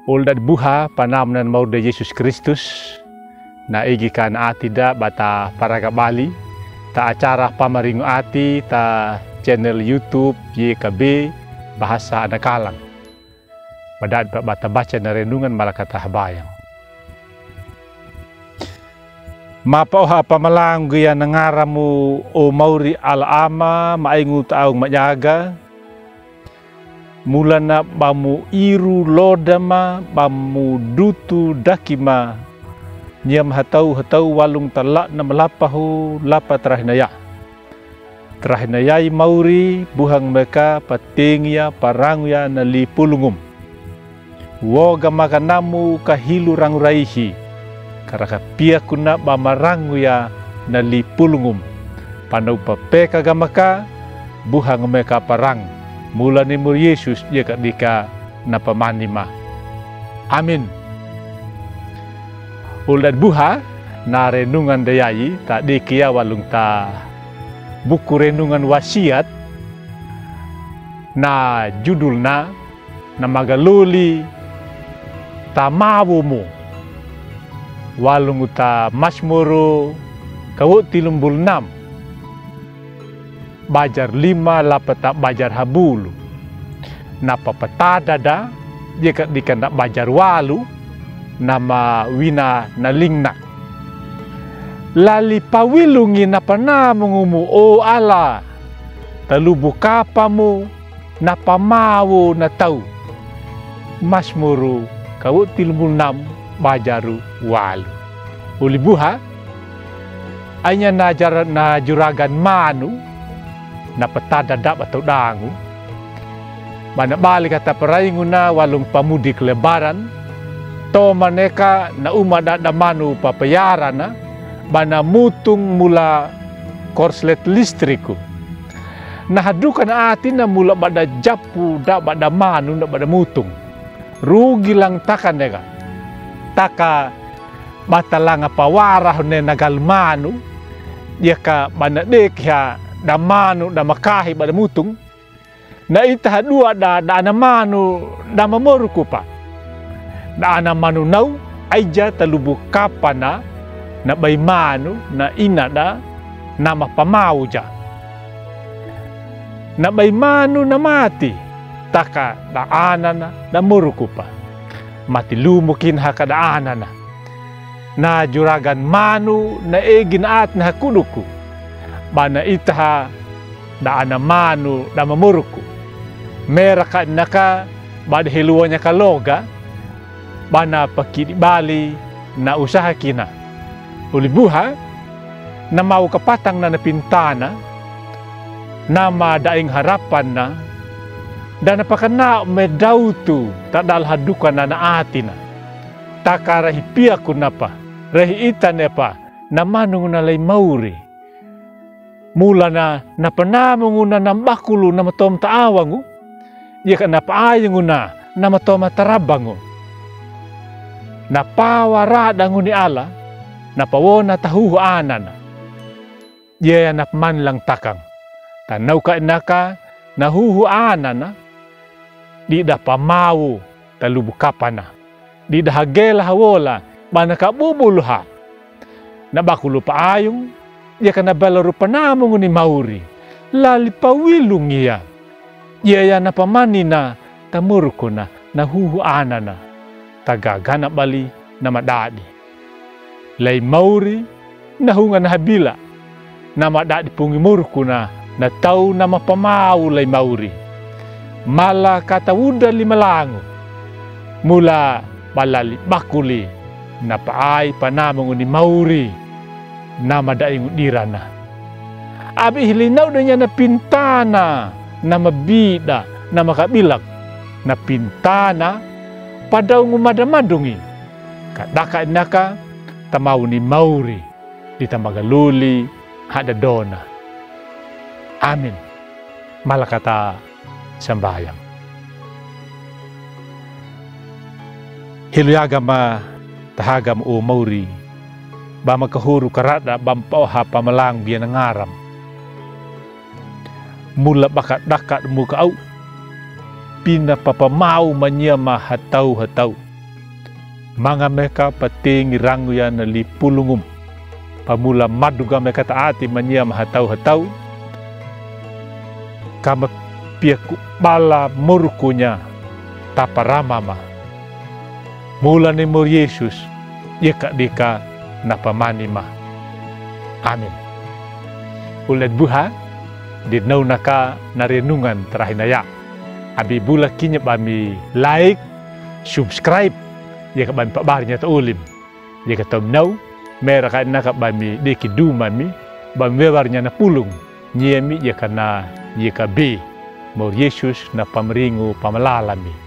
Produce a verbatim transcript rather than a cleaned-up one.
Olo dadi buha panamnan mauri da Yesus Kristus. Na igi ka na ati da ba ta paraga bali ta acara pamaringo ati ta channel YouTube Y K B Bahasa Anakalang. Ba dadi ba ta baca na renungan malaka ta habayang. Mapaoha pamalangu gia na ngaramu o mauri Ala Ama ma aingu ta aung majaga. Mulana ba mu iru loda ma ba mu dutu daki ma. Niam hatau hatau walung ta lana malapahu lapa tarahina ya. Tarahina yai mauri buhang meka patengi ya parangu ya na lipulungum. Woga maka namu ka hilu rangu raihi. Karaka piaku na ba marangu ya na lipulungum. Panau papeka ga maka buhang meka parang. Mulani mur Yesus dia ka dika na pamani ma. Amin. Olo dadi buha na renungan da yai ta diki ya walung ta buku renungan wasiat na judulna na magaloli ta mawo mu. Walung ta Masmuru kawo tilumbul nam. Bajar lima lapa ta bajar habulu. Na papatada da dia ka dika na bajar walu na mawina na lingna. Lali pawilungi na panamungumu o Ala. Talubu kapa mu na pamawo na tau. Masmuru kawo tilumbul nam bajaru walu. Uli buha anya na jara na juragan manu na patada da ba tau dangu. Ba na bali kata paraingu na walung pamudik lebaran. Toma neka na uma da da manu papayarana ba na mutung mula korslet listriku. Na haduka na ati na mula ba da japu da ba da manu na ba da mutung. Rugi lang taka neka taka ba ta langa pawara hone na gal manu. Dia ka ba na deki ha da manu da makahi ba da mutung. Na ita hadua da da ana manu da mamoruku pa. Da ana manu nau aija talubu kapa na na bai manu na ina da na mapamau ja. Na bai manu na mati taka da anana da moruku pa. Mati lumu kin haka da anana. Na juragan manu na egi na ati na hakuduku. Ba na ita ha da ana manu da mamoruku. Mera ka naka ba da heluwanya ka loga. Ba na pakidi bali na usaha kina. Uli buha na mau kapatang na na pintana. Na ma da ing harapan na da na pakana me dautu ta dal haduka na na ati na. Taka rahi piaku na pa rahi ita ne pa na manungu na lai mauri. Mula na na panamungu na na mbakulu na matom ta awangu. Dia ka na paayungu na na matom ta rabangu. Na pawa radangu ni Ala na pawona ta huhu anana. Dia ya na pamanilang takang. Ta nauka inaka na huhu anana. Di da pamau talubu kapana. Di da hagela hawola ba na kabubulu ha. Na bakulu paayung dia ka na balaru panamungu ni mauri. Lali pawilungi ya. Dia ya na pamanina ta moruku na na huhu anana. Ta gagana bali na madadi. Lai mauri na hunga na habila. Na madadi pungi moruku na na tau na mapamau lai mauri. Mala kata uda lima langu. Mula ba lali bakuli na paai panamungu ni mauri. Na madaingu dirana. Abi hili na uda nya na pintana na mabida na makabilak. Na pintana padaungu madamadungi. Kadaka inaka ta mau ni mauri. Di ta magaluli hada dona. Amin. Malaka ta sambayang. Helu yaga ma ta haga ma o mauri. Ba ma kahuru karada ba ma paoha pamalang bia na ngaram. Mula baka daka muka au. Pina papamau manyama hatau hatau. Manga meka patengi rangu ya na lipulungum. Pamula maduga meka ta ati mania ma hatau-hatau. Kama pia ku bala morukunya tapa rama ma. Mula ni mor Yesus, yeka dika na pamani ma. Amin. Ulet buha, di nau naka na renungan tarahi na ya. Abi bula kinya bami like, subscribe, yeka bami pabar nya ta olim. Yeka tom nau, mera ka naka bami deki duma mi, bami webar nya na pulung, nyemi yeka na yeka be, mor Yesus na pamringu pamalala mi.